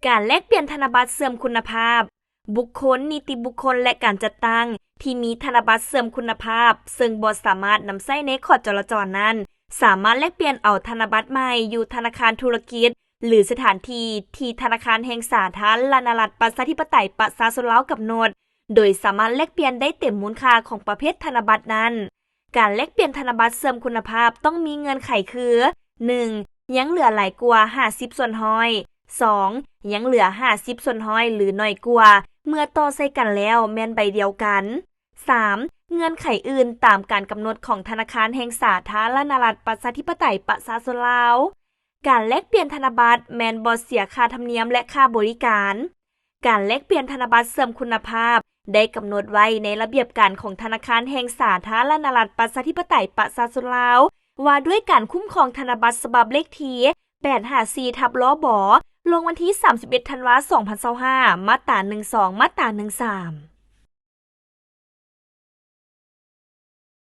ການແລກປ່ຽນທະນະບັດເສື່ອມຄຸນນະພາບ. ບຸກຄົນ, ນິຕິບຸກຄົນ ແລະ ການຈັດຕັ້ງທີ່ມີທະນະບັດເສື່ອມຄຸນນະພາບ ເຊິ່ງບໍ່ສາມາດນຳໃຊ້ໃນຂອດຈໍລະຈອນນັ້ນ ສາມາດແລກປ່ຽນເອົາທະນະບັດໃໝ່ຢູ່ທະນາຄານທຸລະກິດ ຫຼື ສະຖານທີ່ທີ່ທະນາຄານແຫ່ງສາທາລະນະລັດ ປະຊາທິປະໄຕ ປະຊາຊົນລາວກຳນົດ ໂດຍສາມາດແລກປ່ຽນໄດ້ເຕັມມູນຄ່າຂອງປະເພດທະນະບັດນັ້ນ. ການແລກປ່ຽນທະນະບັດເສື່ອມຄຸນນະພາບຕ້ອງມີເງື່ອນໄຂຄື ໜຶ່ງ ຍັງເຫຼືອຫຼາຍກວ່າຫ້າສິບສ່ວນຮ້ອຍ, ສອງ ຍັງເຫຼືອຫ້າສິບສ່ວນຮ້ອຍ ຫຼື ໜ້ອຍກວ່າ ເມື່ອຕໍ່ໃສ່ກັນແລ້ວແມ່ນໃບດຽວກັນ, ສາມ ເງື່ອນໄຂອື່ນຕາມການກຳນົດຂອງທະນາຄານແຫ່ງສາທາລະນະລັດ ປະຊາທິປະໄຕ ປະຊາຊົນລາວ. ການແລກປ່ຽນທະນະບັດແມ່ນບໍ່ເສຍຄ່າທຳນຽມ ແລະ ຄ່າບໍລິການ. ການແລກປ່ຽນທະນະບັດເສື່ອມຄຸນນະພາບ ໄດ້ກຳນົດໄວ້ໃນລະບຽບການຂອງທະນາຄານແຫ່ງສາທາລະນະລັດ ປະຊາທິປະໄຕ ປະຊາຊົນລາວ ວ່າດ້ວຍການຄຸ້ມຄອງທະນະບັດ ສະບັບເລກທີ ແປດຫ້າສີ່ ທັບ ລບ ລົງວັນທີ ສາມສິບເອັດ ທັນວາ ສອງພັນຊາວຫ້າ ມາດຕາ ໜຶ່ງສອງ ມາດຕາ ໜຶ່ງສາມ.